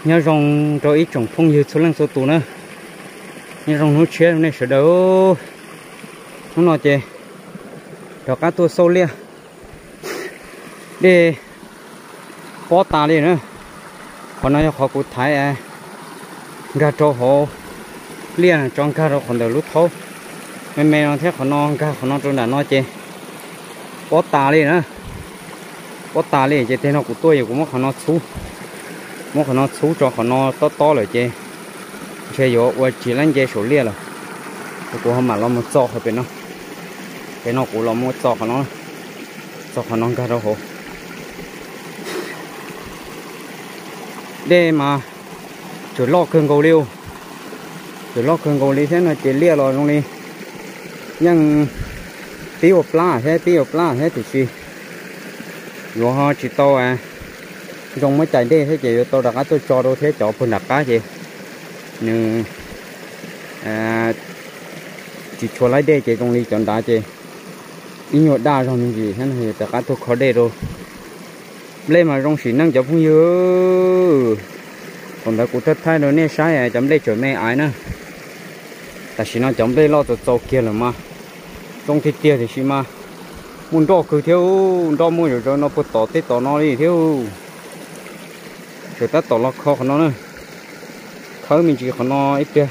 Nyob zoo rau ib tsoom phooj ywg txhua leej txhua tus na. Nyob zoo hnub tshiab rau nej sawv daws. Hnub no ces rov qab tuaj xauj liaj. Dej pob tas li na. Qhov no yog qhov kuv thaiv nkag rau hauv liaj tso nkag rau qhov ntawm lub thaub me me no thiab qhov no nkag qhov no rau nram no ces pob tas li na. Pob tas li ces teg no kuv tuaj yog kuv muab qhov no txhub, muab qhov no txhub tso, qhov no tob tob lawm ces ntshe yuav ua tsis laib nce saum liaj lawm. Ces kuv ho mam los mus txo qhov pem no. Ces no kuv los mus txo qhov no, txo qhov no nkag rau hauv. Dej mas tseem loj kawg nkaus li, tseem loj kawg nkaus li thiab no ces liaj los zoo li yeej pib ua plab thiab, pib ua plab thiab tiam sis yuav tsis tau zoo muab cais dej thiab ces yuav tau rov qab tuaj tso rau thiab. Cov puag nram qab ces nws tsis tshua laib dej ces zoo li cov nrad ces ib nyuag daj zog me ntsis thiab no ces rov qab tuaj kho dej rau. Nplej mas zoo sim neej cov phooj ywg. Thaum ntawd kuv thaij thaij rau nej saib cov nplej tseem me aiv na. Tam sim no cov nplej loj txaus txaus kiag lawm mas zoo tiag tiag tiam sis mas muaj nroj kawg thiab, nroj muaj yuav zaws no puag tom tej tom no li thiab. Tseem tab tom los kho qhov no na. Khawb me ntsis qhov no ib pliag,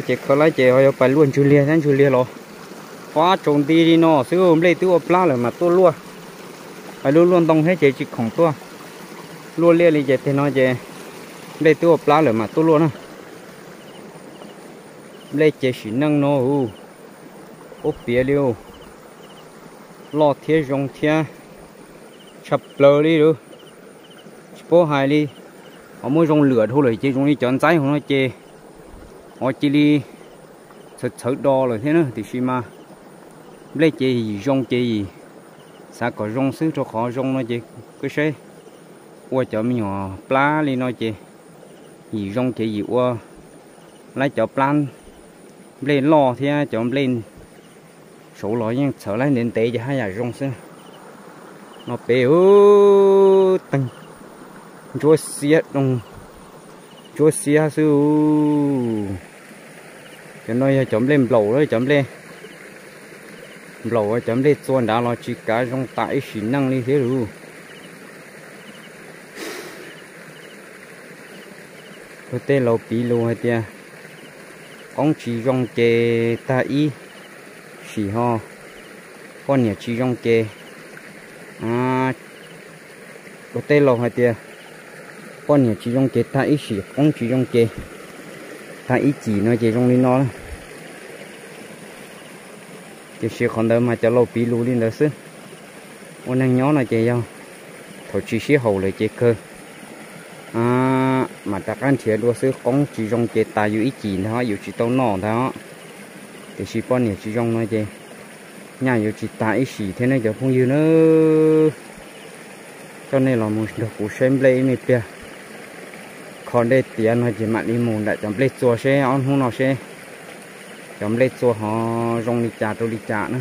ces khawb laib ces ho yuav pais luaj ntswg liag thiab, ntswg liag los fab tsaus nti li no xwb. Nplej twb ua plab lawm mas tuaj luaj, pais luaj luaj ntoo thiab ces tsis khoom tuaj luaj liaj li ces teg no ces nplej twb ua plab lawm mas tuaj luaj na. Nplej ces sim neej no, ub, piav li, loj thiab zoo thiab tshaj plaws li lawm. Tsis paub hais li, ho muab zoo lwam dhau lawm ces zoo li cov ntxaib hauv no ces ho cia li txhawv txhawv do lawm thiab na. Tiam sis mas nplej ces yim zoo ces yim xav kom zoo xwb, rau qhov zoo no ces koj saib ua cov me nyuam plab li no ces yim zoo ces yim ua laib cov plab nplej loj thiab cov nplej saud los yeej txhawv laib ntev ntev ces haj yam zoo xwb. No peb teeg ntsuab xiab, ntsuab xiab xwb. Cov no yog cov nplej nplaum, cov nplej nplaum, cov nplej txua nrad los tsis kav zoo tas ib sim neej li thiab lauj. Luag tej laus piv lus hais tias qoob tsis zoo ces tag ib sim ho, poj niam tsis zoo ces, luag tej laus hais tias poj niam tsis zoo ces tag ib sim, qoob tsis zoo ces tag ib cim no ces zoo li no. Tiam sis qhov ntawd mas cov laus piv lus li ntawd xwb. Ua neeg nyob no ces yog thaum tsis sib haum lawm ces kawg mam rov qab nrhiav dua xwb. Qoob tsis zoo ces tas yus ib cim ntag, yus tsis tau noj ntag. Tiam sis poj niam tsis zoo no ces nyaj yuav tsis tas ib sim thiab ne cov phooj ywg na. Coj nej los mus nrog kuv saib nplej ib me pliag. Kho dej tiav no ces mam li mus nram cov nplej txua seb ob hnub no seb cov nplej txua ho zoo li cas rau li cas na.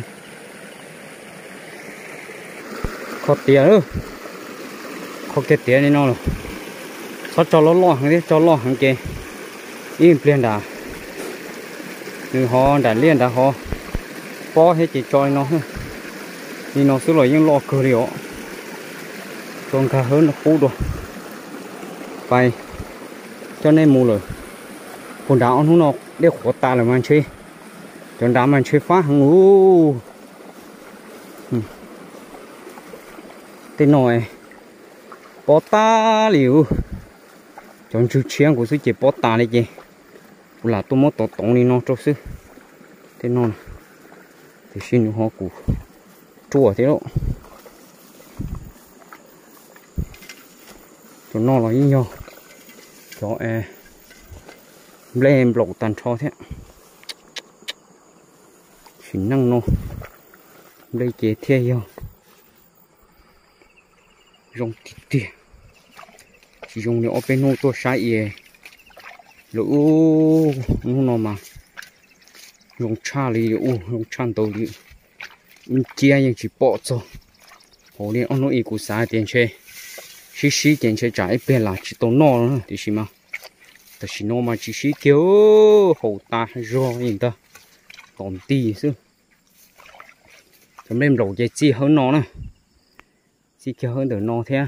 Kho tiav, kho kiag tiav li no lawm. Txhob tso loj loj heev thiab, tso loj heev ces ib pliag nram nws ho nram liaj nrad ho pob thiab ces tso li no. Li no xwb los yeej loj kawg li os. Tso nkag hawb no qub dua. Pais, coj nej mus lawm. Puag nrad ob hnub no dej qhuav tas lawm mas ntshe, cov nrad mas ntshe fab heev ub. Tej no pob tas li ub. Cov ntswg tshiab kuv xwb ces pob tas li ces kuv lam tuaj muab tov toov li no rau xwb. Tej no, tiam sis nws ho kuj ruam thiab lauj. Cov no los yeej yog cov nplej nplaum tag nrho thiab. Sim neej no nplej ces thiaj yog zoo tiag tiag, tsis zoo li ob peb hnub tuaj saib es lawm ub. Hnub no mas zoo tshaj li ub, zoo tshaj ntau li. Ib nciab yeej tsis pom txog hauv li ob hnub ib. Kuv xav hais tias ntshe Sib sib ces ntshe tsam ib pliag lam tsis tau noj no na, tiam sis mas tam sim no mas tsis sib kiag, haus tas zog li ntag, tom nti xwb. Cov nplej nplaum ces txij hawb no na, txij kiag hawb ntawm no thiab,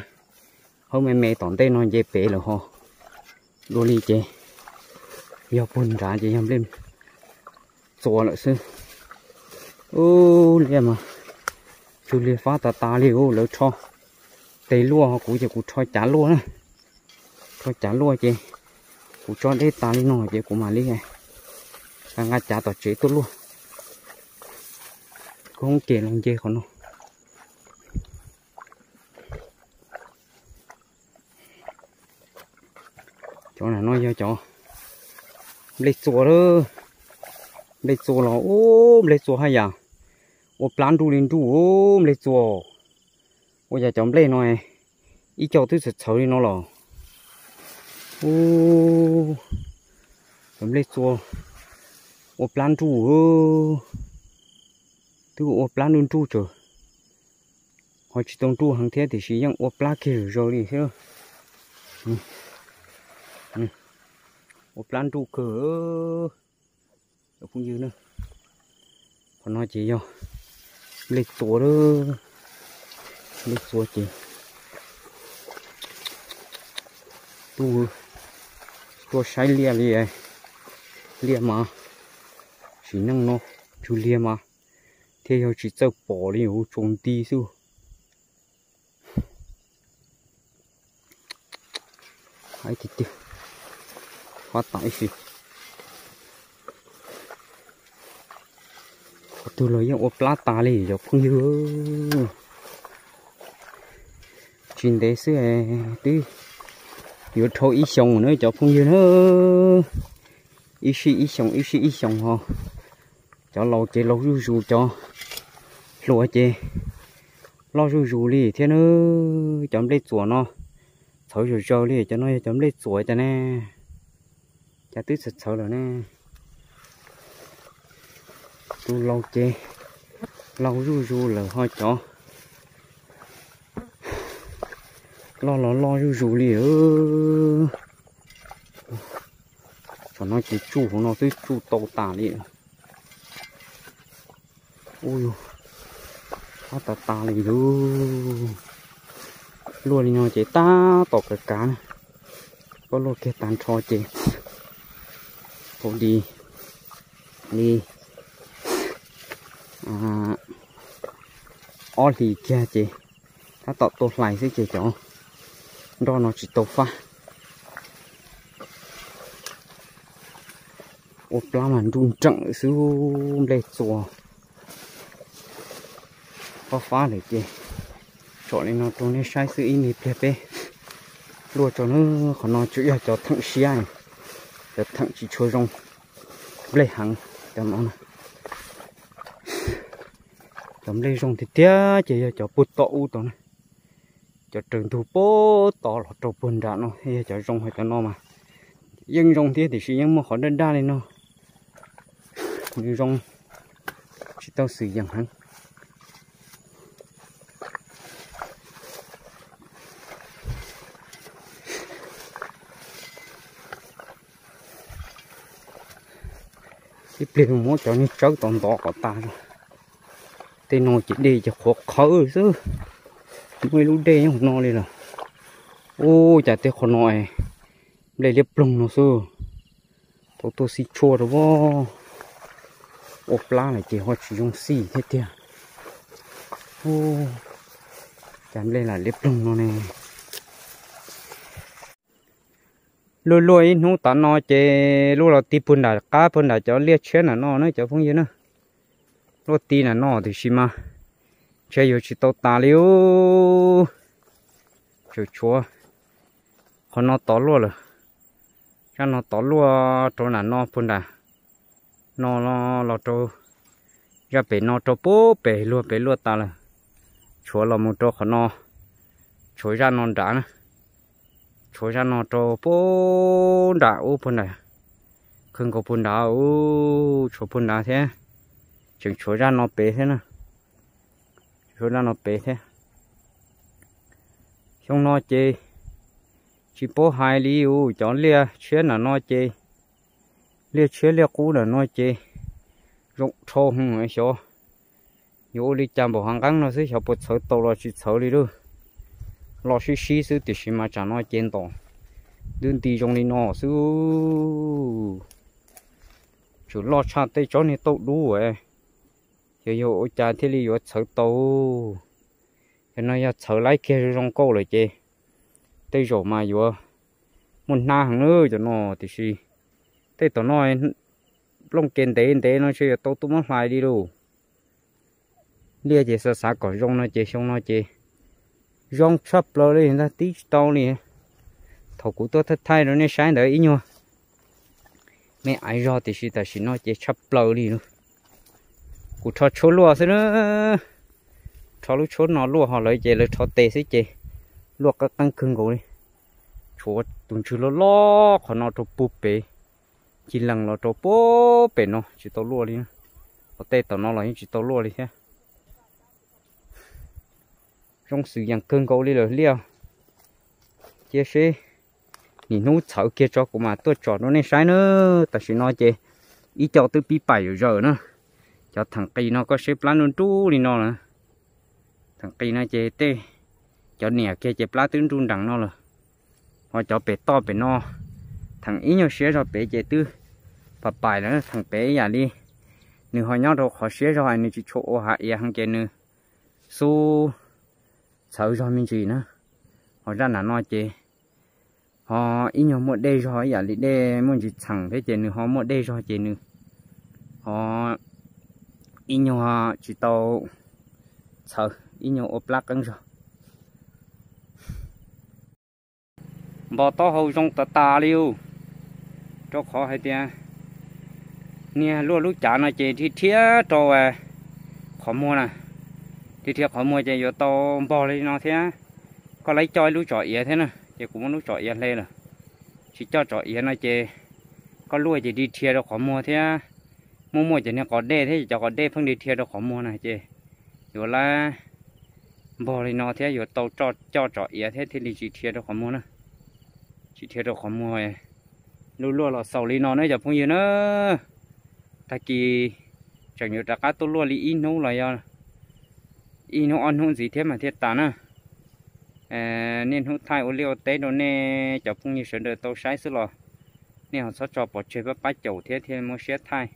hawb me me tom ntej no nce pem lawm ho. Dua li ces yog puag nrad ces yog nplej txua lawm xwb. Ub, liaj mas, tus liaj fab tas tas li, lawv rho tes luaj, kuv ces kuv rho cav luaj na. Rho cav luaj ces kuv tso deb tas li no ces kuv mam li nqa cav tom tsev tuaj luaj. Koob ces los nce qhov no. Cov no yog cov nplej txua lawm. Nplej txua los ub, nplej txua haj yam ua plab nruj li nruj, nplej txua. Ua cas cov nplej no ib co twb txhawv txhawv li no los. Ub, cov nplej txua ua plab nruj, twb ua plab nruj nruj tsawv. Ho tsis tau nruj heev thiab tiam sis yeej ua plab kiag zom zaws li thiab. Ua plab nruj kawg. Cov phooj ywg na, qhov no ces yog nplej txua lawm. Nplej txua ces tuaj saib liaj li, liaj mas sim neej no tsug liaj mas thiaj yog tsis txawj pom li, tsaus nti xwb. Hais tiag tiag, fab tas ib si. Qhov twg los yeej ua plab tas li cov phooj ywg. Tsis ntev xwb twb yuav dhau ib xyoos na cov phooj ywg na. Ib sij ib xyoos, ib sij ib xyoos ho. Cov laus ces laus zuj zus, cov hluas ces loj zuj zus li thiab na. Cov nplej txuam no txhawv zom zaws li, cov no yog cov nplej txuam cas ne, cas twb txhawv txhawv lawm ne. Tus laus ces laus zuj zus lawm ho cov loj los loj zuj zus li. Thaum no ces tsuj hauv no twb tsuj tau tas li. Ub, fab tas tas li lauj. Luaj li no ces tab tom kav kav na, koj luaj kiag tag nrho ces hauv di li ob hlis kiag ces tab tom tua hlais xwb ces cov nroj no tsis tau fab. Ua plab mas nruj nreem xwb, nplej txua. Fab fab lawm ces tsom li no rau nej saib xwb, ib me pliag peb luaj tso na. Qhov no tsuas yog cov theem siab, cov theem tsis tshua zoo nplej heev. Cov no, cov nplej zoo tiag tiag ces yog cov puag tom ub tod na. Cov raws ntug puag tod los rau puag nram no yog cov zoo, ho cov no mas yeej zoo thiab tiam sis yeej muaj qhov daj daj li no, nws zoo tsis tau xwm yeem heev. Ib pliag muab cov niag tsawb tod ntov kom tas. Tej no ces dej ces qhuav qhawv xwb, muaj ib lub dej nyob hauv no li lawm. Ub, cas tej qhov no nplej liab ploog no xwb, tau tuaj xij tshuaj rau. Ua plab lawm ces ho tsis zoo xij thiab tiag. Ub, cas nplej lam liab ploog no ne. Luaj luaj ib hnub tav no ces luaj los ti puag nram qab puag nram cov liaj tshiab nram no na cov phooj ywg na. Luaj ti nram no tiam sis mas ntshe yuav tsis tau tas li ub. Tseem tshuav qhov no tod luaj lawm. Zaj no tod luaj rau nram no puag nram no los rau zaj pem no rau puag pem luag pem luaj tas lawm. Tshuav los mus rau qhov no, tshuav zaj no nrad na. Tshuav zaj no rau puag nram ub puag nram, khawb nkaus puag nrad ub, tshuav puag nrad thiab. Tseem tshuav zaj no pem thiab na. Tshuav zaj no pem thiab. Xyoo no ces Tsis paub hais li, cov liaj tshiab ntawm no ces, liaj tshiab liaj qub ntawm no ces zoo dhau heev xyov. Yuav ua li cas npaum hav nqeeb no xwb, xyov puas txhawv tau los tsis txhawv li lauj. Los sib sib xwb tiam sis mas tsam no ces ntom nti nti zoo li no xwb. Tseem loj tshaj tej tsob niag tauj dub, xyov yog ua cas thiaj li yuav txhawv tau. Cov no yog txhawv laib kiag zoo zoo nkauj lawm ces tej zaum mas yuav muaj hnab heev lawm cov no. Tiam sis tej tom no nplooj kev ntev ntev no ntshe yuav tau tuaj muab hlais li lauj. Liaj ces xav xav kom zoo no ces xyoo no ces zoo tshaj plaws li ntag, tib tsis tau li. Thaum kuv tuaj thaij thaij rau nej saib ntawd ib nyuag me aiv zog tiam sis tam sim no ces tshaj plaws li lauj. Kuv rho tshuab luaj xwb na, rho lub tshuab no luaj ho lawv ces lawv rho tes xwb ces luaj qeeb qeeb kawg nkaus li. Tshuav tus ntswg loj loj qhov no rau puag pem, ci lees los rau puag pem no tsis tau luaj li. Qhov tej tom no los yeej tsis tau luaj li thiab. Zoo xwm yees kawg nkaus li lawm liaj. Cia seb nim hnub txhawv kiag tso kuv mam tuaj tsom rau nej saib na. Tam sim no ces ib co twb pib pais zawm zawm na. Cov theem qis no koj seb plab nruj nruj li no lawm. Theem qis no ces tej, cov niam kiag ces plab twb nruj nrees no lawm. Ho cov pem toj pem no, theem ib nyuag siab zog pem ces twb pais pais lawm. Theem pem ib yam li nws ho nyob rau qhov siab zog es nws tsis tshua ua hav iav heev ces nws xub txhawv zog me ntsis na. Ho zaj nram no ces ho ib nyuag muaj dej zog ib yam li dej muaj ntsis txheem thiab ces nws ho muaj dej zog ces nws ho ib nyuag tsis tau txhawv, ib nyuag ua plab qeeb zog. Npog taub hau zoo tas tas li us, rau qhov hais tias niag luaj lub cav no ces dhia dhia rau qhov muag na, dhia dhia qhov muag ces yuav tau npog li no thiab. Koj laib coj ib lub tsom iav thiab na, ces kuv muab lub tsom iav hle lawm. Tsis coj tsom iav no ces koj luaj ces dhia dhia rau qhov muag thiab. Muaj muaj cov niag qos dej thiab, cov qos dej pheej dhia dhia rau qhov muag na ces yuav laib npog li no thiab yuav tau coj tsom iav thiab thiaj li tsis dhia rau qhov muag na. Tsis dhia rau qhov muag. Luaj luaj los xaus li no na cov phooj ywg na. Tag kis tseem yuav rov qab tuaj luaj li ib hnub los yog ib hnub ob hnub ntxiv thiab mas thiaj tas na. Niaj hnub thaij ua liaj ua teb rau nej cov phooj ywg sawv daws tau saib xwb los nej ho txhob tso pov tseg pab pab caum thiab thiaj muaj siab thaij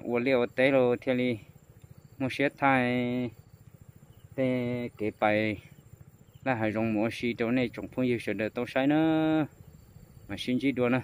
ua liaj ua teb los thiaj li muaj siab thaij tej kev pais laj hav zoov mus ua si rau nej tsoom phooj ywg sawv daws tau saib na. Mas sib ntsib dua na.